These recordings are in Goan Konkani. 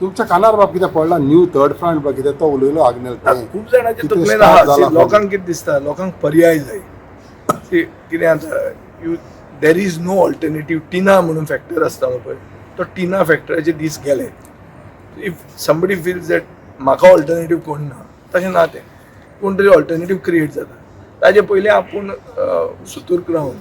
तुमच्या कानार बाब कितें पडला न्यू थर्ड फ्रंट बा कितें तो उलयलो आग्नेल तें. खूब जाणांचे कितें तकलेन start आहा. जाला. See, लोकांक कितें दिसता, लोकांक पर्याय जाय. See, कितें जाता, you there is no alternative. टिना म्हणून फॅक्टर आसता पळय, तो टिना फॅक्टराचे दीस गेले. If somebody feels that म्हाका ऑल्टरनेटीव कोण ना, तशें ना तें. कोण तरी ऑल्टरनेटीव क्रिएट जाता. ताजे पयलीं आपूण सुतूर्क रावन,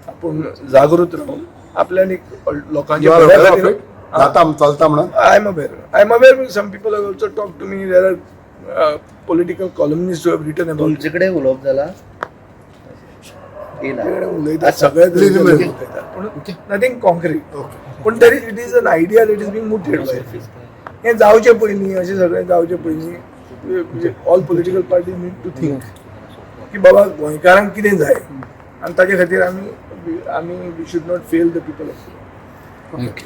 आपूण जागृत रावन आपल्यान एक लोकांच्या You are बऱ्या aware of खातीर. it? जाता चलता म्हणून. I am aware. I am aware because some people have also talked to me. There are political columnists who have written about it. तुमचे कडेन उलोवप जाला येयला. उलयतात, सगळे Please, तरेचे please. लोक उलयतात, पूण नथींग कॉन्क्रीट. पूण तरी it is an idea that is being mooted by. हें जावचे पयलीं, अशें सगळें जावचे पयलीं, all political party need to think की बाबा गोंयकारांक कितें जाय आनी ताजे खातीर आमी we should not fail the people of.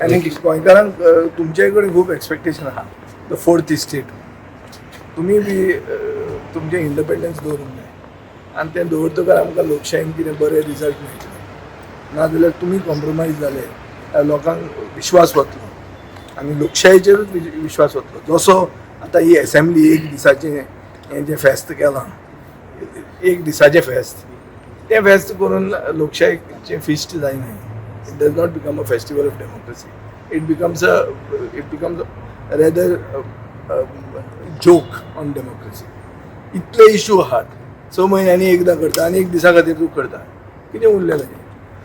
आनी गोंयकारांक तुमचे कडेन खूब एक्सपेक्टेशन आहा. The fourth state, तुमी बी तुमचें इंडिपेंडन्स दवरूंक जाय आनी तें दवरतकर आमकां लोकशायेन कितें बरें रिजल्ट मेळटले. नाजाल्यार तुमी कॉम्प्रोमायज जाले जाल्यार लोकांक विश्वास वतलो आनी लोकशायेचेरूच विश्वास वतलो. जसो आतां ही एसेंब्ली एक दिसाचें हें जें फेस्त केलां, एक दिसाचें फेस्त, तें फेस्त करून लोकशायेचें फिस्ट जायना. It does not become a festival of democracy. It becomes rather joke on democracy. इतले इशू आहात, 6 म्हयन्यांनी एकदां करता आनी एक दिसा खातीर तूं करता, कितें उरलें ताजें?